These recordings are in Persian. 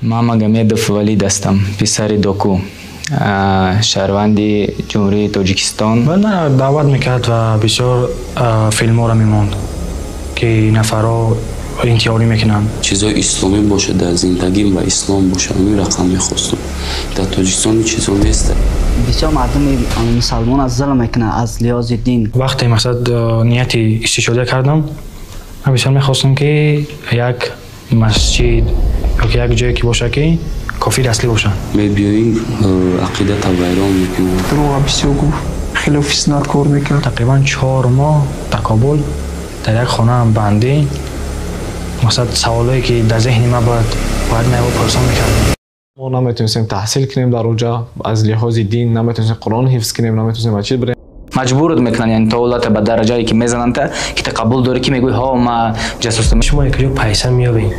من مگمدов ولید هستم، پسر دوکو، شهروند جمهوری تاجیکستان. من دعوت میکرد و بسیار فیلم ها را میموند که نفرها انتحاری میکنن. چیزای اسلامی باشه در زندگیم و اسلام باشه، همین رقم میخواستم. در تاجیکستان چیزا نیست. بسیار مردم مسلمان از ظلم میکنه از لحاظ دین. وقتی مقصد نیت استشهادی کردم، من بسیار میخواستم که یک مسجد یا یک جایی که باشه که کافی اصلی باشه. میبیایی عقیده تا ویران میکنه. دروغ بسیار گفت، خلاف سنت کار میکرد. تقریبا 4 ماه در کابل در یک خانه هم بندی. مقصد سوالایی که در ذهن من باید من پرسان میکردم. ما نمیتونستیم تحصیل کنیم در اونجا، از لحاظ دین نمیتونستیم قرآن حفظ کنیم، نمیتونستیم مسجد بریم. مجبورت میکنن، یعنی تا ولات به درجه‌ای که میزنن تا که تقبل داری که میگوی ها ما جاسوسم. شما یک جا پیسه میابین،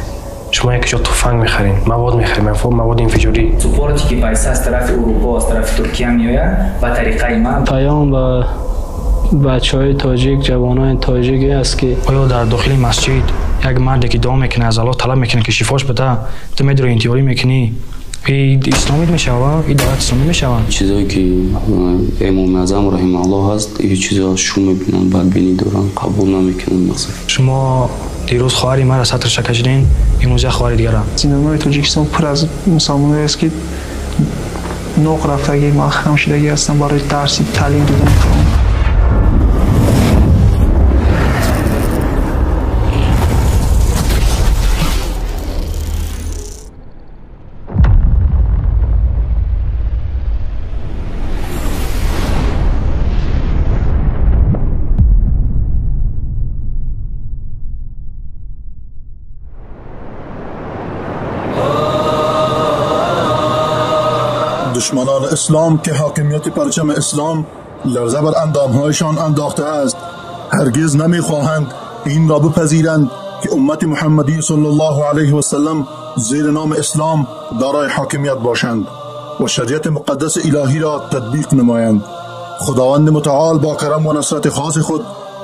شما یک جا تفنگ میخرین، مواد میخرین، مواد انفجاری. سپورتی که پیسه از طرف اروپا، از طرف ترکیه میآید به طریقه ما. پیام به بچهای تاجیک، جوانان تاجیک است که آیا در داخل مسجد یک مردی که دعا میکنه، از الله طلب میکنه که شفاش بده، تو میدری انتحاری میکنی، این اسلامی میشه و این دعوت اسلامی میشه. چیزایی که امام اعظم رحمه الله هست، این چیزا شو میبینن، بدبینی دارن، قبول نمیکنن. مثلا شما دیروز خواهری مرا سطرش کشیدین، امروز خواهر دیگه را. زندان‌های تاجیکستان پر از مسلمانایی است که نوق رفتگی، محکم شدگی هستن برای درس تعلیم دادن. دشمنان اسلام که حاکمیت پرچم اسلام لرزه بر اندامهایشان انداخته است، هرگز نمیخواهند این را بپذیرند که امت محمدی صلی الله علیه و سلم زیر نام اسلام دارای حاکمیت باشند و شریعت مقدس الهی را تطبیق نمایند. خداوند متعال با کرم و نصرت خاص خود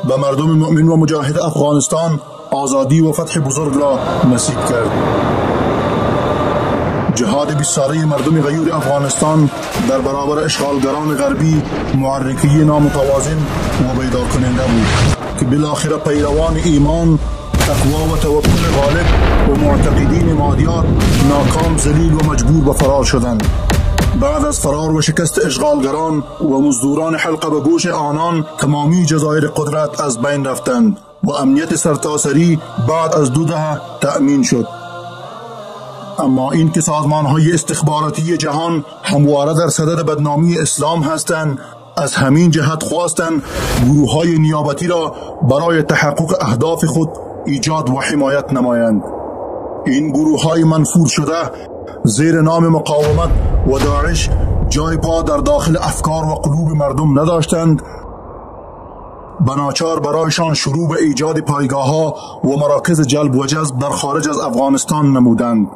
به مردم مؤمن و مجاهد افغانستان آزادی و فتح بزرگ را نصیب کرد. جهاد 20 ساله مردم غیور افغانستان در برابر اشغالگران غربی معرکه نامتوازن و بیدار کننده بود که بالاخره پیروان ایمان، تقوا و توکل غالب و معتقدین مادیات ناکام، ذلیل و مجبور به فرار شدند. بعد از فرار و شکست اشغالگران و مزدوران حلقه به گوش آنان، تمامی جزایر قدرت از بین رفتند و امنیت سرتاسری بعد از 2 دهه تأمین شد. اما این که سازمان‌های استخباراتی جهان همواره در صدد بدنامی اسلام هستند، از همین جهت خواستند گروه‌های نیابتی را برای تحقق اهداف خود ایجاد و حمایت نمایند. این گروه‌های منفور شده زیر نام مقاومت و داعش جای پا در داخل افکار و قلوب مردم نداشتند، بناچار برایشان شروع به ایجاد پایگاه‌ها و مراکز جلب و جذب در خارج از افغانستان نمودند.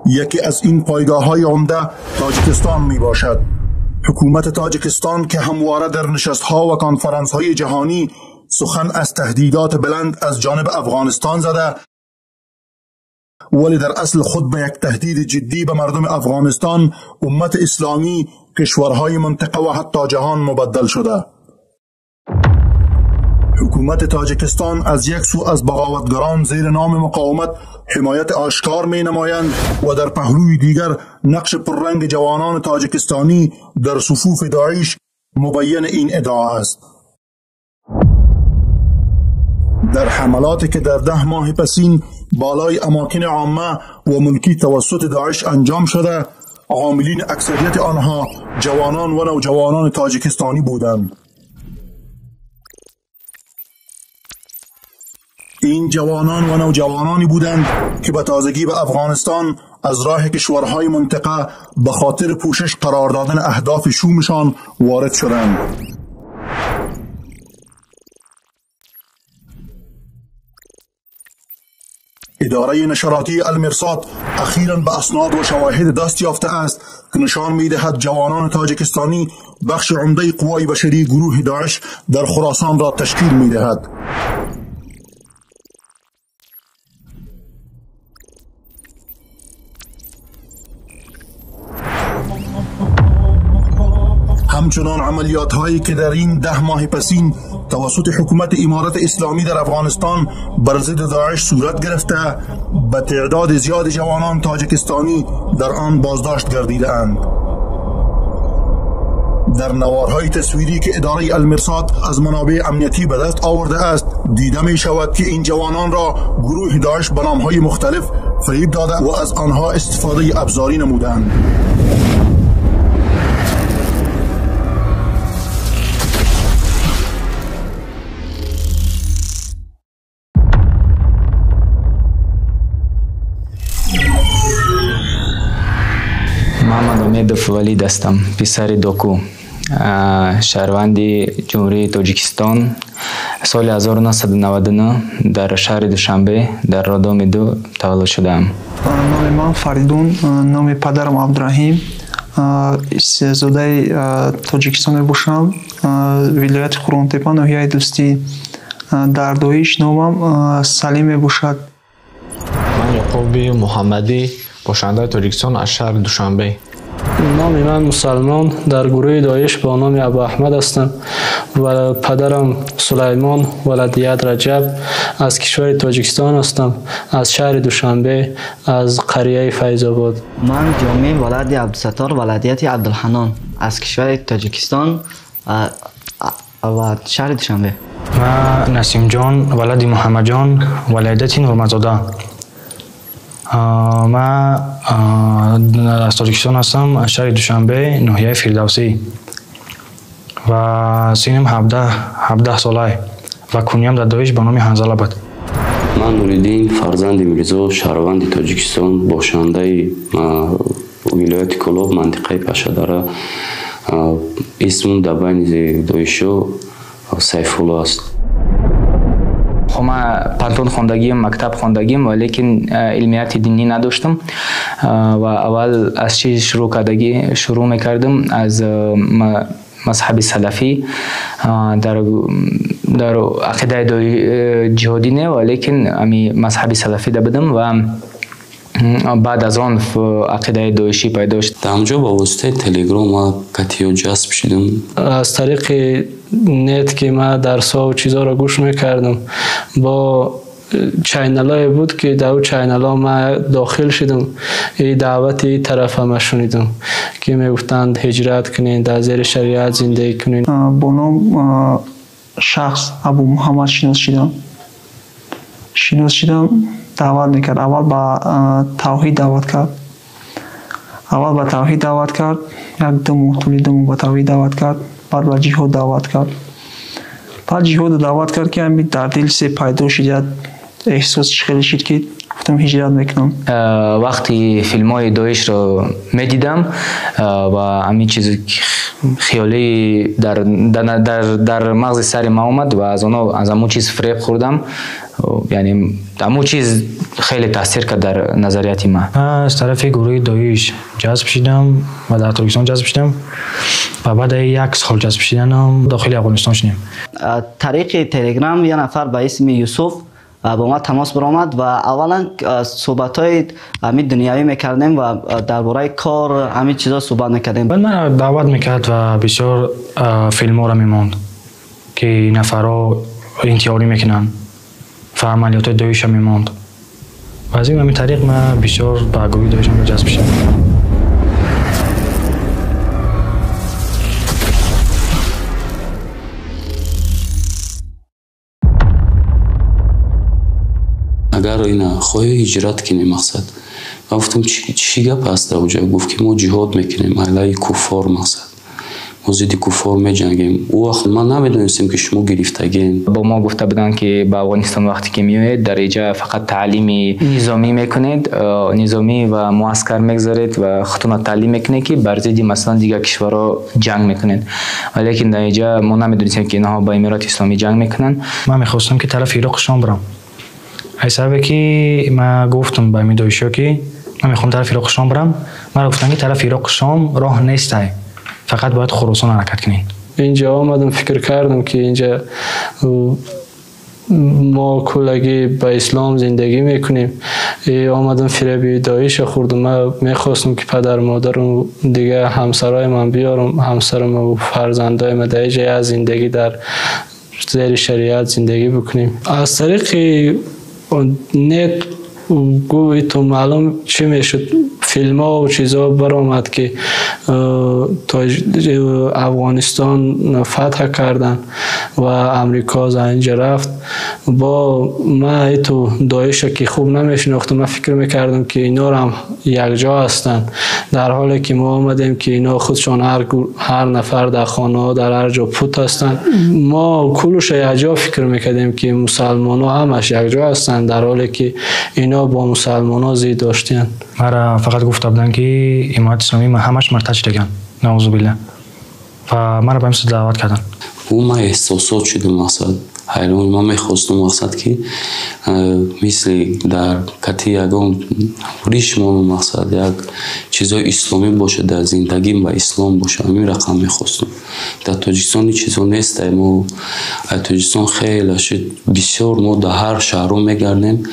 یکی از این پایگاه‌های عمده تاجیکستان می باشد. حکومت تاجیکستان که همواره در نشست‌ها و کنفرانس‌های جهانی سخن از تهدیدات بلند از جانب افغانستان زده، ولی در اصل خود به یک تهدید جدی به مردم افغانستان، امت اسلامی، کشورهای منطقه و حتی جهان مبدل شده. حکومت تاجیکستان از یک سو از بغاوتگران زیر نام مقاومت حمایت آشکار می نمایند و در پهلوی دیگر نقش پررنگ جوانان تاجیکستانی در صفوف داعش مبین این ادعا است. در حملاتی که در 10 ماه پسین بالای اماکن عامه و ملکی توسط داعش انجام شده، عاملین اکثریت آنها جوانان و نوجوانان تاجیکستانی بودند. این جوانان و نوجوانانی بودند که به تازگی به افغانستان از راه کشورهای منطقه به خاطر پوشش قرار دادن اهداف شومشان وارد شدند. اداره نشراتی المرصاد اخیراً به اسناد و شواهد دست یافته است که نشان می‌دهد جوانان تاجیکستانی بخش عمده قوای بشری گروه داعش در خراسان را تشکیل می‌دهد. همچنان عملیات هایی که در این 10 ماه پسین توسط حکومت امارت اسلامی در افغانستان بر ضد داعش صورت گرفته، به تعداد زیاد جوانان تاجیکستانی در آن بازداشت گردیده اند. در نوارهای تصویری که اداره المرصاد از منابع امنیتی به دست آورده است، دیده می شود که این جوانان را گروه داعش به نامهای مختلف فریب داده و از آنها استفاده ابزاری نمودند. محمد امیدов ولید هستم، پسر دوکو، شهروند جمهوری تاجیکستان. سال 1999 در شهر دوشنبه در رادام 2 تولد شدم. نام من فریدون، نام پدرم عبدالرحیم، زاده تاجیکستان میباشم، ولایت خرمتپه، ناحیه دوستی. در داعش نامم سلیم میباشد. من یعقوب محمدی، باشنده تاجیکستان از شهر دوشنبه. نام من مسلمان، در گروه داعش با نام ابو احمد هستم و پدرم سلیمان ولدیت رجب، از کشور تاجیکستان هستم، از شهر دوشنبه، از قریه فیض آباد. من جامع ولد عبدالستار ولدیت عبدالحنان، از کشور تاجیکستان و شهر دوشنبه. من نسیم جان ولد محمد جان ولدیت نورمزاده، من از تاجیکستان هستم، از شهر دوشنبه، ناحیه فردوسی و سنم 17 ساله و کنیم در داعش به نام حنظله بود. من نوریدین فرزند میرزا، شهروند تاجیکستان، باشنده ولایت کلوب، منطقه پشدره. اسمم در بین داعشو سیف الله است. خب من پانتون خواندگیم، مکتب خواندگیم، ولیکن علمیت دینی نداشتم و اول از چیز شروع میکردم از مذهب سلفی، در عقیده جهادی نه، ولیکن امی مذهب سلفی ده بدم و بعد از آن عقیده داعشی پیدا شد. در آنجا با واسطه تلگرام ما کتیو جذب شدم. از طریق نت که من درس ها و چیزا را گوش میکردم، با channel های بود که در او channel ها من داخل شدم. این دعوت این طرف هم شنیدم که میگفتند هجرت کنین، در زیر شریعت زندگی کنین. با نام شخص ابو محمد شناس شدم، دعوت میکرد. اول با توحید دعوت کرد، یک دو ماه طولی 2 ماه با توحید دعوت کرد، بعد با جهاد دعوت کرد. بعد جهاد دعوت کرد که همین در دل سه پیدا شد، احساس خیلی شد که گفتم هجرت میکنم. وقتی فیلم های داعش رو میدیدم و همین چیز خیالی در در مغز سر ما آمد و از از همون چیز فریب خوردم، یعنی همون چیز خیلی تاثیر کرد در نظریات ما. از طرف گروه داعش جذب شدم و در تاجیکستان جذب شدم و بعد 1 سال جذب شدنم داخل افغانستان شدیم. طریق تلگرام یه نفر به اسم یوسف با ما تماس برآمد و اولا صحبت‌های همین دنیوی میکردیم و درباره کار همین چیزا صحبت میکردیم. بعد من دعوت میکرد و بسیار فیلم‌ها را میماند که نفرها انتحاری میکنن و عملیات داعش میماند و از این طریق من بسیار به گروه داعش جذب شدم. اگر اینا خواهی هجرت کنی مقصد، من گفتم چی گپ است اونجا؟ گفت که ما جهاد میکنیم علیه کفار، مقصد ما ضد کفار میجنگیم. او وقت من نمیدونستیم که شما گرفتگین. با ما گفته بودن که به افغانستان وقتی که میایید در اینجا فقط تعلیم نظامی میکنید، نظامی و معسکر میگذارید و خودتون تعلیم میکنید که بر ضد مثلا دیگر کشورها جنگ میکنید، ولیکن در اینجا ما نمیدونستیم که اینها با امارات اسلامی جنگ میکنن. من میخواستم که طرف عراق شام برم، از سبب که من گفتم به داعشیا که من میخوام طرف عراق شام برم، من گفتم که طرف عراق شام راه نیست، فقط باید خراسان حرکت کنین. اینجا آمدم فکر کردم که اینجا ما کلگی به اسلام زندگی میکنیم. آمدم فریب داعش خوردم. من میخواستم که پدر مادرم دیگه همسرای من بیارم، همسرم و فرزندای من در جای زندگی در زیر شریعت زندگی بکنیم. از طریق نت گویی تو معلوم چی میشد، فیلم ها و چیزا برآمد که افغانستان فتح کردن و امریکا از اینجا رفت. با ما تو داعش که خوب نمیشناختم، من فکر میکردم که اینا هم یک جا هستن، در حالی که ما آمدیم که اینا خودشان هر نفر در خانه در هر جا پوت هستن. ما کلش یک جا فکر میکردیم که مسلمان ها همش یک جا هستن، در حالی که اینا با مسلمان ها زید داشتن. مرا فقط گفته بودن که امارت اسلامی همش مرتد شدگان، نعوذ بالله، و مرا به این دعوت کردن. او من احساسات شدم مقصد حیران. من میخواستم مقصد که مثل در کتی یگان ریش ما مقصد یک چیزای اسلامی باشه در زندگیم و اسلام باشه، همین رقم میخواستم. در تاجیکستان این چیزا نیست. ما تاجیکستان خیلی شد بسیار، ما در هر شهر میگردیم،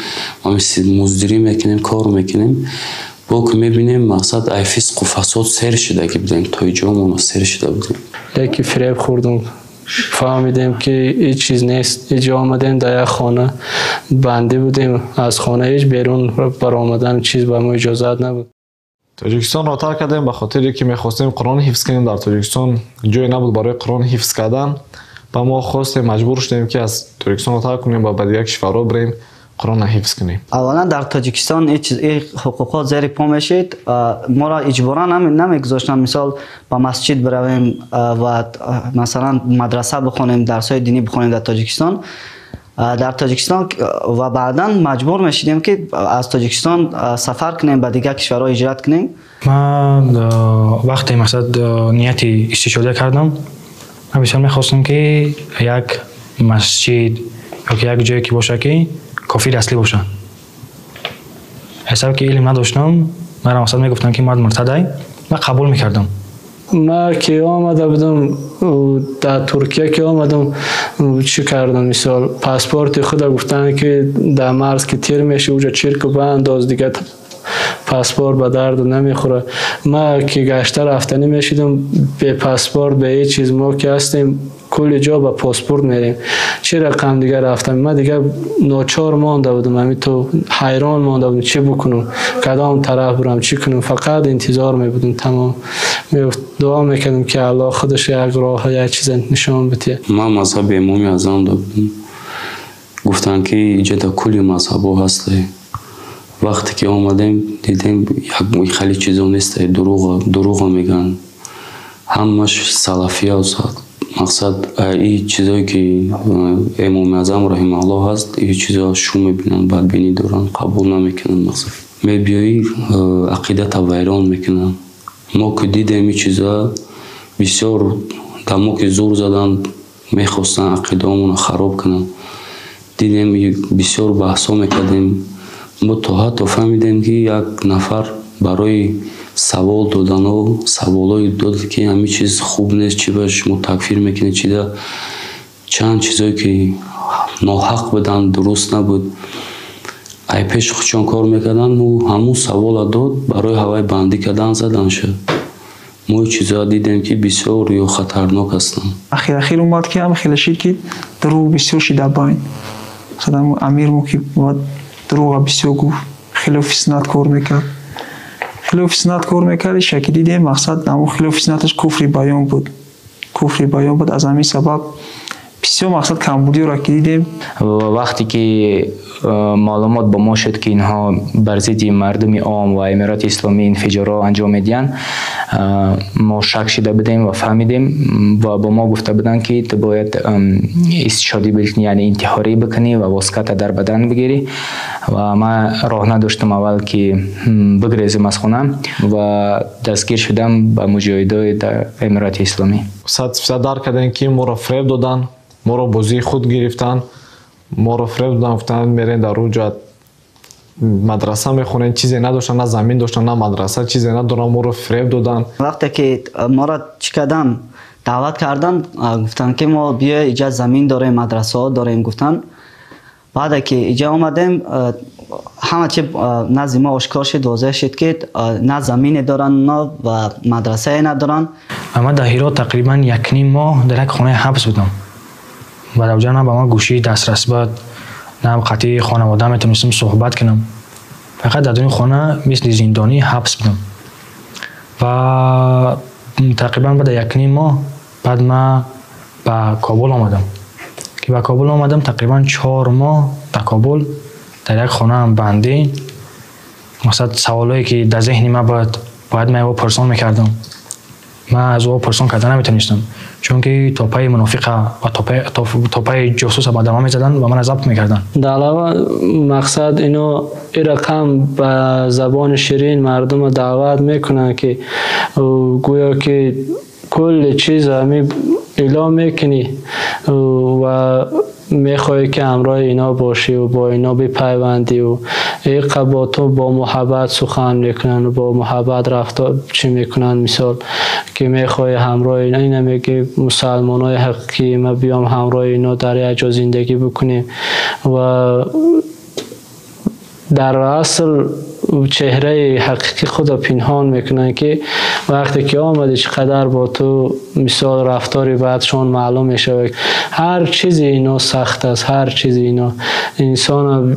ما مثل مزدوری میکنیم، کار میکنیم، با که میبینیم مقصد ای فسق و فساد سر شده که بودیم، تا جامون سر شده بودیم. یکی فریب خوردم، فهمیدیم که هیچ چیز نیست. اینجا آمدیم در یک خانه بنده بودیم، از خانه هیچ بیرون برآمدن چیز به ما اجازه نبود. تاجیکستان را ترک کردیم به خاطر که میخواستیم قرآن حفظ کنیم. در تاجیکستان جای نبود برای قرآن حفظ کردن و ما خواستیم، مجبور شدیم که از تاجیکستان را ترک کنیم و به دیگر کشورها بریم قرآن حفظ کنیم. اولا در تاجیکستان این چیز این حقوقات زیر پا میشید، ما را اجبارا نمیگذاشتن مثال به مسجد برویم و مثلا مدرسه بخونیم، درسای دینی بخونیم در تاجیکستان. در تاجیکستان و بعدا مجبور میشدیم که از تاجیکستان سفر کنیم به دیگر کشورها هجرت کنیم. من وقتی مقصد نیت استشهادی کردم، من بسیار میخواستم که یک مسجد یا یک جایی که باشه که کافی اصلی باشه. حساب که علم نداشتم، من مقصد میگفتم که مرد مرتد، من قبول میکردم. من که آمده بودم در ترکیه که آمدم چی کردم، مثال پاسپورت خود گفتن که در مرز که تیر میشه اوجا چرک و بانداز، دیگه پاسپورت به درد نمیخوره. ما که گشته رفتنی میشیدم به پاسپورت به هیچ چیز، ما که هستیم کل جا با پاسپورت میریم، چه رقم دیگه رفتم. من دیگه ناچار مانده بودم، همین تو حیران مانده بودم چه بکنم، کدام طرف برم، چی کنم، فقط انتظار می بودم. تمام دعا میکردم که الله خودش یک راه یک چیز نشان بده. من مذهب امامی اعظم بودم، گفتن که اینجا در کل مذهب ها هست. وقتی که آمدیم دیدیم یک خیلی چیزا نیست، دروغ میگن، همش سلفی هست. مقصد این چیزایی که امام اعظم رحمه الله هست، این چیزا شو میبینن، بدبینی دارن، قبول نمیکنن. مقصد میبیایی عقیده ویران میکنن. ما که دیدیم این چیزا بسیار در ما که زور زدن، میخواستن عقیده همون خراب کنن. دیدیم بسیار بحثا میکردیم، ما تا حتی فهمیدیم که یک نفر برای سوال دادن و سوالای داد که همین چیز خوب نیست، چی باش شما تکفیر میکنید، چی ده چند چیزایی که ناحق بودن، درست نبود، ای پیش خودشان کار میکردن و همون سوال داد برای هوای بندی کردن زدن شد. ما چیزا دیدیم که بسیار یا خطرناک هستن. اخیر اومد که هم خیلی شد که دروغ بسیار شده باین. مثلا امیر مو که دروغ بسیار گفت، خلاف سنت کار میکرد. خلاف سنت کار میکرد، شکی دیدیم مقصد همون خلاف سنتش کفری بیان بود. کفری بیان بود، از همین سبب بسیار مقصد کمبودی را که دیدیم. وقتی که معلومات با ما شد که اینها بر ضد مردم عام و امارات اسلامی انفجارها انجام میدین، ما شک شده بودیم و فهمیدیم و با ما گفته بودن که تو باید استشهادی بکنی، یعنی انتحاری بکنی و واسکت در بدن بگیری و من راه نداشتم اول که بگریزم از خونه و دستگیر شدم به مجاهدای در امارات اسلامی. 100% درک کردن که ما را فریب دادن، ما را بازی خود گرفتن، ما رو فریب دادن، گفتن میرین در اونجا مدرسه میخونین، چیزی نداشتن، نه زمین داشتن نه مدرسه، چیزی ندارن، ما رو فریب دادن. وقتی که ما را چی کردن، دعوت کردن، گفتن که ما بیا اینجا زمین داریم، مدرسه ها داریم، گفتن بعد که اینجا آمدیم همه چی نزد ما آشکار شد، واضح شد که نه زمین دارن نه و مدرسه ندارن. اما در هرات تقریبا 1.5 ماه در یک خانه حبس بودم و در اونجا نه به ما گوشی دسترس بود، نه قطعی خانواده میتونستم صحبت کنم. فقط در این خانه مثل زندانی حبس بودم و تقریبا بعد 1.5 ماه بعد ما به کابل آمدم. که به کابل آمدم تقریبا 4 ماه در کابل در یک خانه هم بندی. مثلا سوالایی که در ذهن من باید من او پرسان میکردم، من از او پرسان کردن نمیتونستم، چون که توپای منافقه و توپای جاسوس به آدم میزدن و من ضبط میکردن. در علاوه مقصد اینو این رقم به زبان شیرین مردم دعوت میکنن که گویا که کل چیز همی اعلام میکنی و میخوای که همراه اینا باشی و با اینا بپیوندی و ایقا با تو با محبت سخن میکنن و با محبت رفتار چی میکنن. مثال که میخوای همراه اینا، اینا میگه مسلمان های حقیقی ما بیام همراه اینا در یک جا زندگی بکنیم و در اصل چهره حقیقی خود را پنهان میکنن که وقتی که آمدی چقدر با تو مثال رفتاری بعدشان معلوم میشه. هر چیزی اینا سخت است، هر چیزی اینا انسان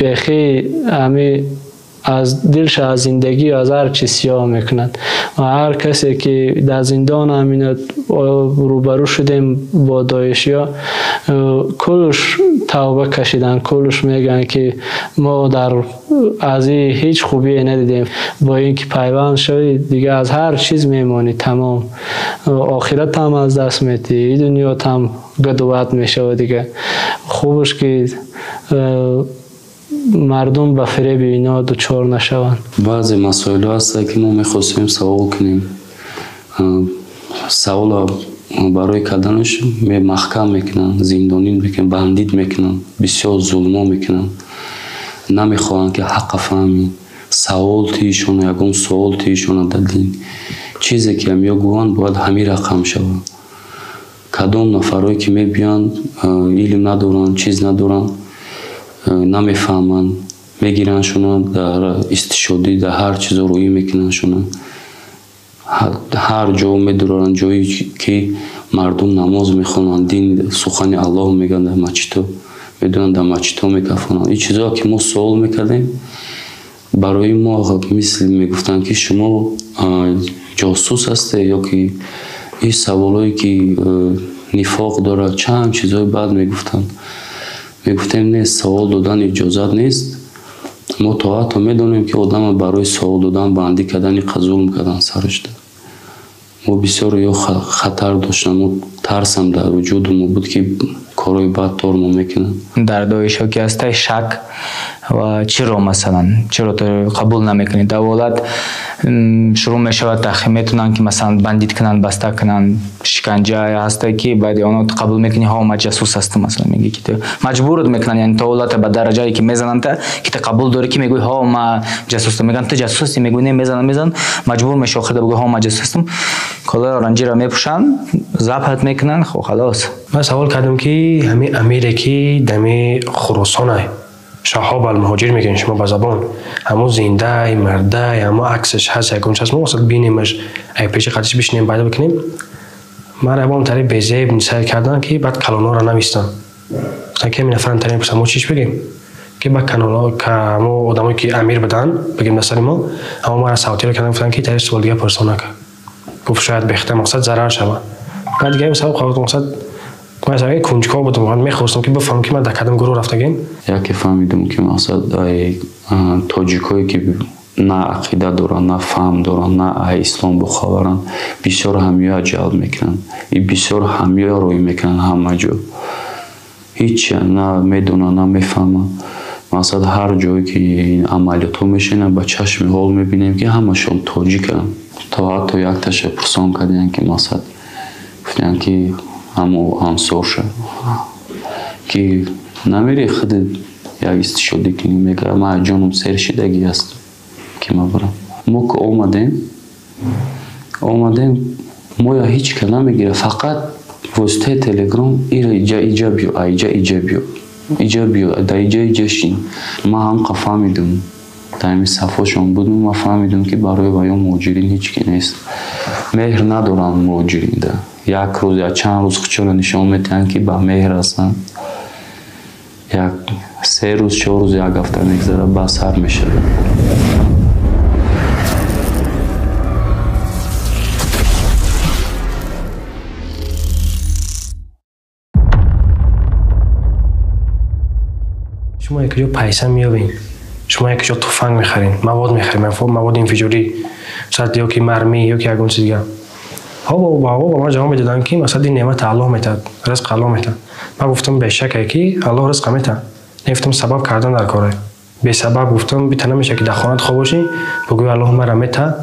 بخی همی از دلش از زندگی از هر چیز سیاه میکنند و هر کسی که در زندان همین روبرو شدیم با داعشیا کلش توبه کشیدن، کلش میگن که ما در از هیچ خوبی ندیدیم. با اینکه پیوند شوی دیگه از هر چیز میمانی، تمام آخرت هم از دست میدی، دنیا هم گدوت میشه دیگه. خوبش که مردم به فریب اینا دچار نشوند. بعضی مسائل هست که ما میخواستیم سوال کنیم، سوال برای کردنش محکم میکنن، زندانی میکنن، بندید میکنن، بسیار ظلم میکنن، نمیخواهند که حق فهمی سوال تیشون یکم سوال تیشون دادین چیزی که هم گویند باید همین رقم شود. کدام نفرایی که میبیان علم ندارن، چیز ندارن، نمیفهمن، میگیرنشون در استشادی در هر چیز روی میکننشون، هر جا میدورن جایی که مردم نماز میخونن، دین سخن الله میگن در مسجد، میدونن در مسجد میکفونن. این چیزا که ما سوال میکردیم برای ما مثل میگفتن که شما جاسوس هسته یا که این سوالایی که نفاق داره، چند چیزای بد میگفتن. میگفتیم نه، سوال دادن اجازت نیست. ما تا حتی میدونیم که آدم برای سوال دادن بندی کردن ظلم کردن سرش ده. ما بسیار یا خطر داشتم و ترسم در وجود ما بود که کارهای بد تار ما میکنن. در داعش ها که هسته شک و چرا مثلا چرا تو قبول نمیکنی، دولت شروع میشود تحقیق میتونن که مثلا بندید کنن، بسته کنن، شکنجه هسته که بعد آنها قبول میکنی ها ما جاسوس هستم مثلا، میگی که تو مجبورت میکنن، یعنی دولت به درجه که میزنن تا که تو قبول داری که میگوی ها ما جاسوس هستم، میگن تو جاسوس هستی، میگوی نه، میزنن مجبور میشی آخر بگی ها ما جاسوس هستم، کلاه اورنجی را میپوشن، ضبط میکنن، خب خلاص. من سوال کردم که همین امیره که دمی خراسانه شهاب المهاجر میگن شما به زبان، همو زنده مرده همو عکسش هست یکون چیز ما واسه بینیمش ای پیش قدش بشینیم پیدا بکنیم. من ابام تری بیزه سعی کردن که بعد کلانا را نویستم، مثلا که همین نفرم تری پرسم ما چیش بگیم که با کانالا که همو آدمایی که امیر بدن بگیم در سر ما، اما ما را صوتی رو کردن گفتن که تری سوال دیگه پرسانه که گفت شاید بهتر مقصد ضرر شود. بعد دیگه مثلا قرار مقصد من از کنجکاو بودم، من میخواستم که بفهمم که من در کدام گروه رفتگیم. یکی فهمیدم که مقصد تاجیکایی که نه عقیده دارن، نه فهم دارن، نه اسلام بخبرن، بسیار همیا جلب میکنن، بسیار همیا روی میکنن همه جا، هیچ نه میدونن نه میفهمن. مقصد هر جایی که این عملیات ها میشینن با چشم حال میبینیم که همشون تاجیکن. تا حتی یک تشه پرسان کردن که مقصد گفتن که همو همسر شد که نمیری خود یک استشادی کنی، میگه من جانم سر شدگی هست که ما برم. ما که آمدیم ما یا هیچ که نمیگیره، فقط واسطه تلگرام ایره ایجا ایجا بیو ایجا ایجا بیو. اینجا بیا، در اینجا شین. من هم فهمیدم، در این صفاشون بودم، من فهمیدم که برای ویا مهاجرین هیچ کی نیست. مهر ندارن مهاجرین ده. یک روز یا چند روز خودشون نشون میدن که با مهر هستن. یک 3 روز 4 روز یک هفته میگذره بس سر میشه. شما یک جا پیسه میابین، شما یک جا تفنگ میخرین، مواد میخرین، مواد انفجاری، مثلا یا که مرمی یا که یگان چیز دیگه. ها با ما جواب میدادن که مثلا این نعمت الله میتاد، رزق الله میتاد. من گفتم به شک که الله رزق میتاد. نگفتم سبب کردن در کاره. به سبب گفتم بیت نمیشه که در خانه خواب باشی بگوی الله مرا میتاد.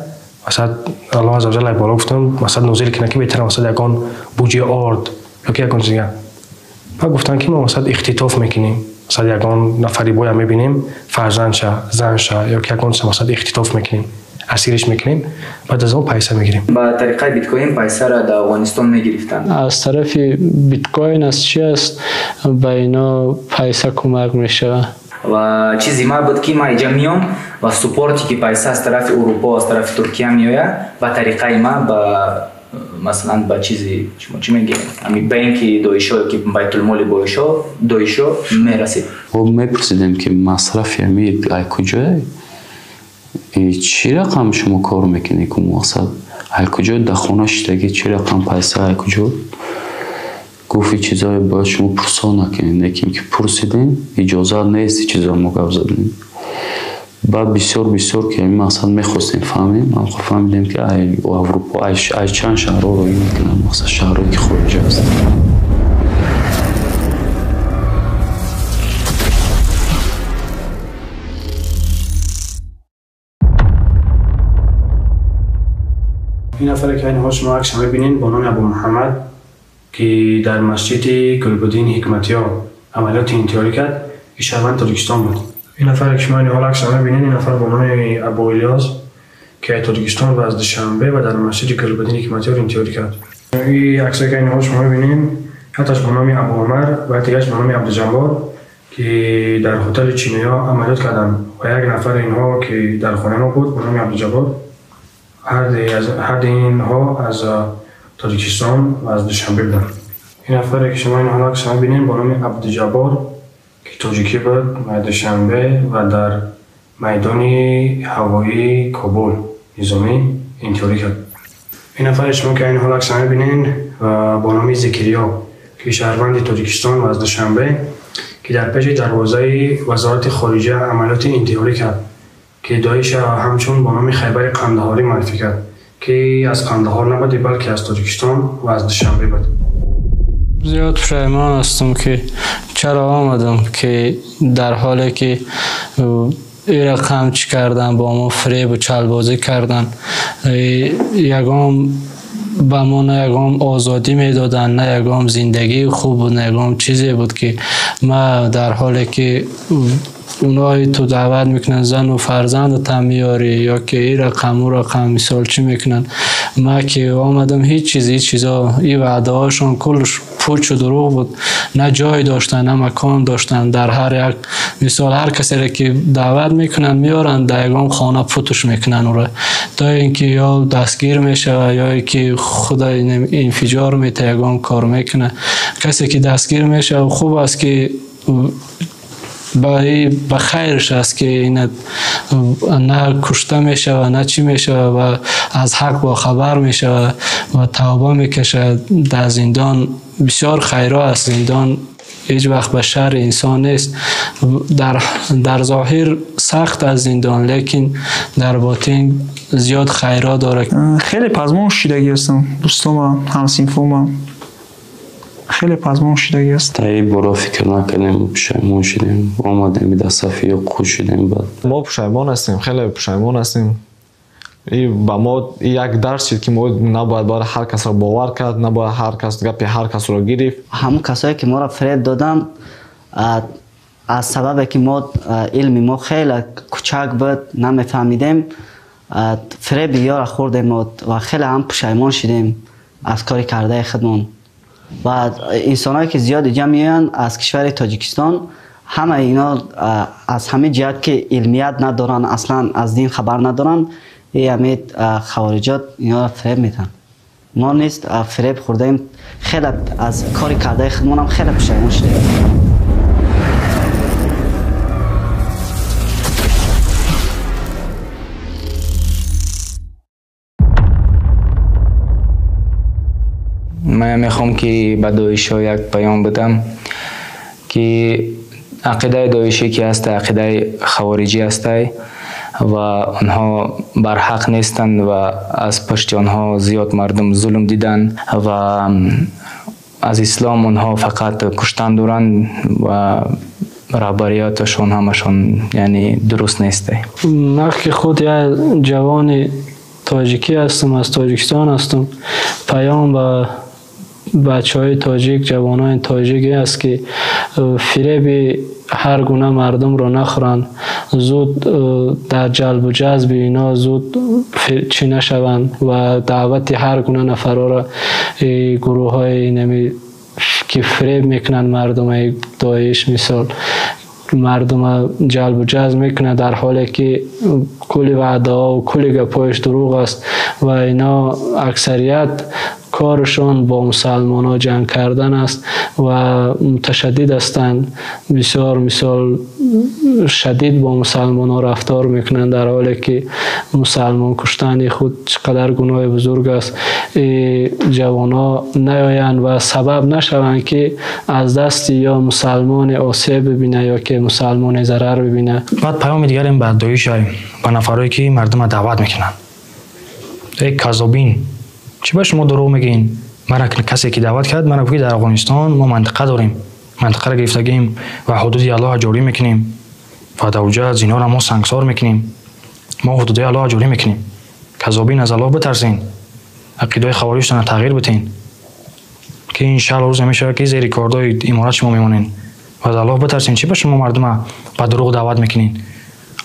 مثلا الله عز وجل بالا گفتم مثلا نزول کنه که بهتر مثلا یگان بوجه آرد یا که یگان چیز دیگه. بعد گفتن که ما مثلا اختطاف میکنیم. مثلا یگان نفری باید میبینیم فرزندش، زنش یا که یگان مثلا اختطاف میکنیم، اسیرش میکنیم، بعد از اون پیسه میگیریم. با طریقه بیت کوین پیسه را در افغانستان میگرفتن. از طرف بیت کوین از چی است به اینا پیسه کمک میشه. و چیزی ما بود که ما اینجا میام و سپورتی که پیسه از طرف اروپا از طرف ترکیه میآید با طریقه ما با مثلا با چیزی شما چی میگه همین بانک دایشو که بیت المال دایشو میرسید. خب میپرسیدیم که مصرف همین ای کجای چی رقم شما کار میکنی که مقصد ای کجا در خونه شدگی چی رقم پیسه ای کجا؟ گفت چیزای باید شما پرسا نکنید، نکیم که پرسیدین اجازه نیست چیزا ما گپ زدیم. بعد بسیار بسیار که این مقصد میخواستیم فهمیم، هم خب فهمیدیم که ای اروپا ای چند شهرها رو این میکنن، مقصد شهرهایی که خارج هست. این نفر که اینها شما عکس میبینین با نام ابو محمد که در مسجد گلبدین حکمتیار عملیات انتحاری کرد، این شهروند تاجیکستان بود. این نفر که شما اینها عکس میبینین این نفر با نام ابو الیاس که تاجیکستان و از دوشنبه و در مسجد گلبدین حکمتیار انتحاری کرد. این عکس که اینها شما میبینین حتیش با نام ابو عمر و دیگرش با نام عبدالجبار که در هتل چینیا عملیات کردن و یک نفر اینها که در خانه ما بود با نام عبدالجبار، هر اینها از تاجیکستان و از دوشنبه بودن. این نفر که شما این حالا که شما بینین با نام عبدالجبار که تاجیکی بود و دوشنبه و در میدان هوایی کابل نظامی انتحاری کرد. این نفر شما که این حالا که شما بینین با نام زکریا که شهروند تاجیکستان و از دوشنبه که در پیش دروازه وزارت خارجه عملیات انتحاری کرد که داعش همچون با نام خیبر قندهاری معرفی کرد که از قندهار نبود بلکه از تاجیکستان و از دوشنبه بود. زیاد پشیمان هستم که چرا آمدم، که در حالی که این رقم چی کردن با ما فریب و چلبازی کردن، یگام به ما نه یگام آزادی میدادن، نه یگام زندگی خوب بود، نه یگام چیزی بود که ما در حالی که اونایی تو دعوت میکنن زن و فرزند تا میاری یا که این رقم او رقم مثال چی میکنن. ما که آمدم هیچ چیز هیچ چیزا، این وعده هاشون کلش پوچ و دروغ بود، نه جای داشتن نه مکان داشتن. در هر یک مثال هر کسی را که دعوت میکنن میارن در یگام خانه پوتش میکنن او را، تا اینکه یا دستگیر میشه یا اینکه خدا انفجار میته یگام کار میکنه. کسی که دستگیر میشه خوب است که به خیرش است که این نه کشته میشه و نه چی میشه و از حق با خبر میشه و توبه میکشه. در زندان بسیار خیرا است، زندان هیچ وقت به شر انسان نیست. در ظاهر سخت از زندان، لیکن در باطن زیاد خیرا داره. خیلی پزمان شدگی هستم، دوستام همسینفوم خیلی پزمان شدگی است. تا این برا فکر نکنیم پشیمان شدیم، آمدیم در صفی خوش شدیم. بعد ما پشیمان هستیم، خیلی پشیمان هستیم. این به ما یک درس شد که ما نباید برای هر کس را باور کرد، نباید هر کس گپ هر کس را گرفت. همون کسایی که ما را فریب دادن از سبب که ما علم ما خیلی کوچک بود، نمیفهمیدیم، فریب یارا خوردیم و خیلی هم پشیمان شدیم از کاری کرده خودمون. و انسانایی که زیاد اینجا میان از کشور تاجیکستان همه اینا از همه جهت که علمیت ندارن، اصلا از دین خبر ندارن، این همه خوارجات اینا را فریب میدن. ما نیست فریب خوردیم، خیلی از کاری کرده خودمون هم خیلی پشیمون شدیم. من میخوام که به داعش ها یک پیام بدم که عقیده داعشی که هست عقیده خوارجی هست و آنها بر حق نیستند و از پشت آنها زیاد مردم ظلم دیدن و از اسلام آنها فقط کشتن دارند و رهبریاتشون همشون یعنی درست نیست. من که خود یک جوان تاجیکی هستم، از تاجیکستان هستم، پیام به بچه های تاجیک، جوانان تاجیک است که فریب هر گونه مردم را نخورند، زود در جلب و جذب اینا زود چی نشوند و دعوت هر گونه نفرها را گروه های نمی که فریب میکنن مردم داعش مثال مردم جلب و جذب میکنه، در حالی که کلی وعده ها و کلی گپایش دروغ است و اینا اکثریت کارشون با مسلمان ها جنگ کردن است و متشدد هستند، بسیار مثال شدید با مسلمان ها رفتار میکنند، در حالی که مسلمان کشتن خود چقدر گناه بزرگ است. جوان ها نیایند و سبب نشوند که از دست یا مسلمان آسیب ببینه یا که مسلمان ضرر ببینه. بعد پیام دیگریم به داعش به نفرایی که مردم دعوت میکنن، ای کذابین، چی به شما دروغ میگین؟ مرا کسی که دعوت کرد مرا گفت در افغانستان ما منطقه داریم، منطقه را گرفتگیم و حدود الله جاری میکنیم و در اونجا از اینا را ما سنگسار میکنیم، ما حدود الله جاری میکنیم. کذابین از الله بترسین، عقیده خوارجتان تغییر بدین که ان شاء الله روز میشه که زیر کاردای امارت شما میمونین و از الله بترسین. چی به شما مردم به دروغ دعوت میکنین؟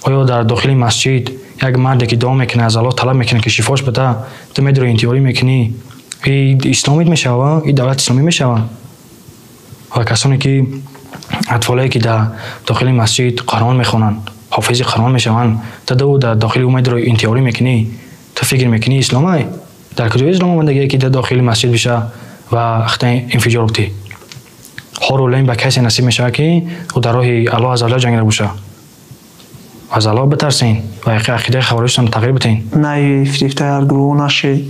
آیا در داخل مسجد یک مردی که دعا میکنه از الله طلب میکنه که شفاش بده، تو میدری انتحاری میکنی، این اسلامی میشه و این دولت اسلامی میشه؟ و کسانی که اطفالی که در داخل مسجد قرآن میخوانند، حافظ قرآن میشوند، تو در داخل او میدری انتحاری میکنی، تو فکر میکنی اسلامه؟ در کجای اسلام آمده که در داخل مسجد بشه و اخته انفجار بده؟ حور به کسی نصیب میشه که او در راه الله عز وجل جنگ باشه. از الله بترسین و عقیده خوارجتان تغییر بدین. نه فریفته هر گروه نشه،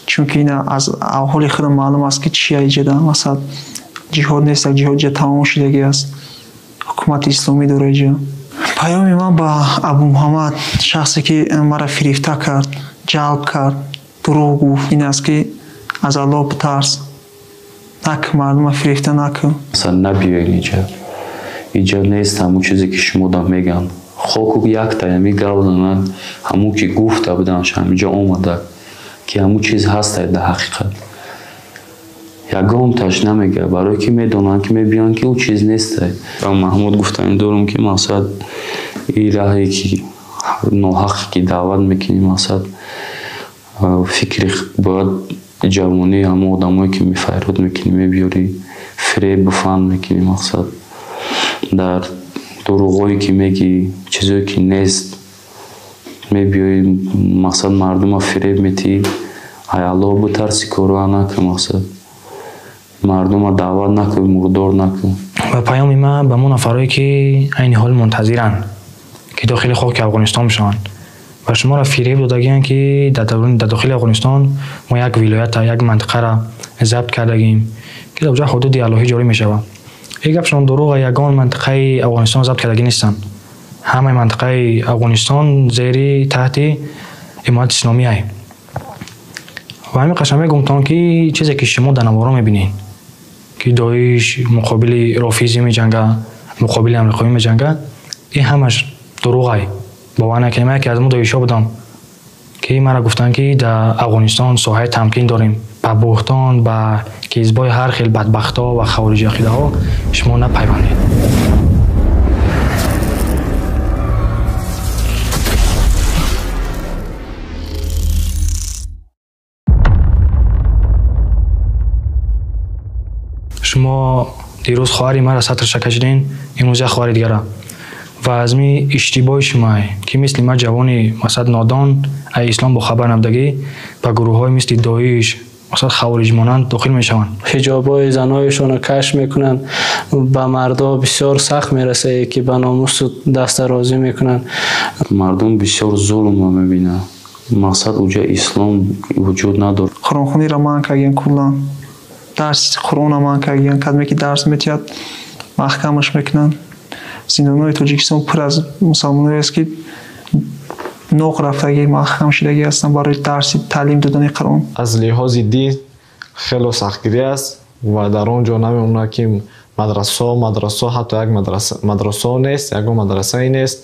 چون که اینا از احوال خود معلوم است که چیه ایجاده. مثلا جهاد نیست، جهاد جا تمام شدگی است، حکومت اسلامی داره اینجا. پیام من به ابو محمد، شخصی که مرا فریفته کرد، جلب کرد، دروغ گفت، این است که از الله بترس، نکن مردم فریفته نکن. مثلا نبیاین اینجا، اینجا نیست همون چیزی که شما دارم میگن. خاکو یک تا میگردن همون که گفته بودنش همینجا اومده که همون چیز هست در حقیقت. یگام تاش نمیگه برای که میدونن که میبینن که او چیز نیست. و محمود گفتن دارم که مقصد این راهی که ناحق که دعوت میکنی، مقصد فکر باید جوانی همون آدمایی که میفرود میکنی میبیاری فریب بفهم میکنی، مقصد در دروغایی که میگی، چیزایی که نیست میبیای، مقصد مردم فریب میتی. ای الله بترسی، کارو نکن، مقصد مردم دعوت نکن، مردار نکن. و پیام من به ما نفرایی که عین حال منتظرن که داخل خاک افغانستان بشن و شما را فریب دادگیان که در داخل افغانستان ما یک ولایت، یک منطقه را ضبط کردگیم که در اونجا حدود الهی جاری میشود. این گپشان دروغ، یگان منطقه افغانستان ضبط کردگی نیستن. همه منطقه افغانستان زیر تحت امارت اسلامی های. و همین قشنگ میگم که چیزی که شما در نوارا میبینین که داعش مقابل رافیزی میجنگه، مقابل امریکایی میجنگه، این همش دروغه. باور نکنیم. من که از ما داعشا بودم که مرا گفتن که در افغانستان ساحه تمکین داریم، به بهتان، به کذبای هر خیل بدبختا و خوارج عقیده ها شما نپیوندید. شما دیروز خواهری مرا سطرش کشیدین، امروز یک خواهر دیگره. و از می اشتباه شما که مثل ما جوانی مثلا نادان ای اسلام با خبر نبودگی به گروه های مثل داعش مثلا خوارج مانند داخل میشوند. حجابای زنایشون رو کش میکنن، به مردا بسیار سخت میرسه که به ناموس دست درازی میکنن. مردم بسیار ظلم میبینن. مقصد اوجا اسلام وجود نداره. قرآن خونی را من کردن کلا درس قرآن من کردن، کدومی که درس میتید محکمش میکنن. زندان‌های تاجیکستان پر از مسلمانایی است که نوق رفتگی محکم شدگی هستند برای درس تعلیم دادن قرآن. از لحاظ دین خیلی سختگیری است و در آنجا نمیمونه که مدرسه حتی یک مدرسه نیست، یک مدرسه نیست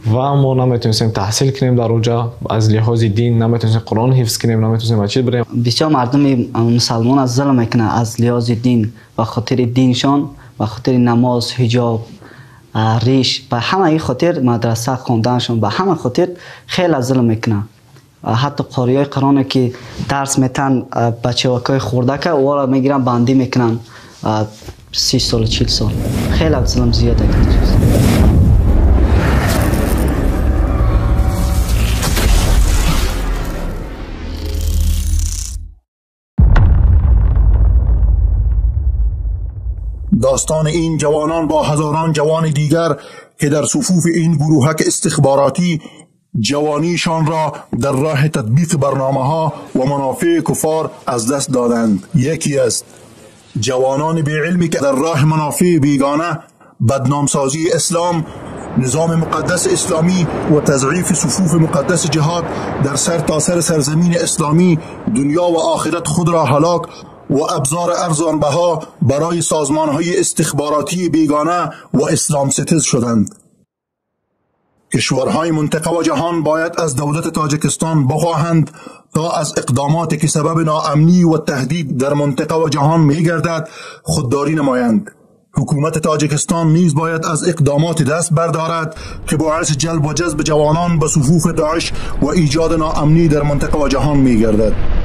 و ما نمیتونستیم تحصیل کنیم در اونجا. از لحاظ دین نمیتونستیم قرآن حفظ کنیم، نمیتونستیم مسجد بریم. بسیار مردم مسلمان از ظلم میکنه از لحاظ دین، به خاطر دینشان، به خاطر نماز، حجاب، ریش، به همه این خاطر مدرسه خواندنشون، به همه خاطر خیلی ظلم میکنه. حتی قاریای قرآن که درس میتن بچه‌های خورده که او را میگیرن بندی میکنن 30 سال 40 سال. خیلی ظلم زیاده. داستان این جوانان با هزاران جوان دیگر که در صفوف این گروهک استخباراتی جوانیشان را در راه تطبیق برنامه‌ها و منافع کفار از دست دادند یکی است. جوانان بی علمی که در راه منافع بیگانه، بدنامسازی اسلام، نظام مقدس اسلامی و تضعیف صفوف مقدس جهاد در سر تا سر سرزمین اسلامی دنیا و آخرت خود را هلاک و ابزار ارزانبها برای سازمانهای استخباراتی بیگانه و اسلام ستیز شدند. کشورهای منطقه و جهان باید از دولت تاجیکستان بخواهند تا از اقداماتی که سبب ناامنی و تهدید در منطقه و جهان می‌گردد خودداری نمایند. حکومت تاجیکستان نیز باید از اقدامات دست بردارد که باعث جلب و جذب جوانان به صفوف داعش و ایجاد ناامنی در منطقه و جهان می‌گردد.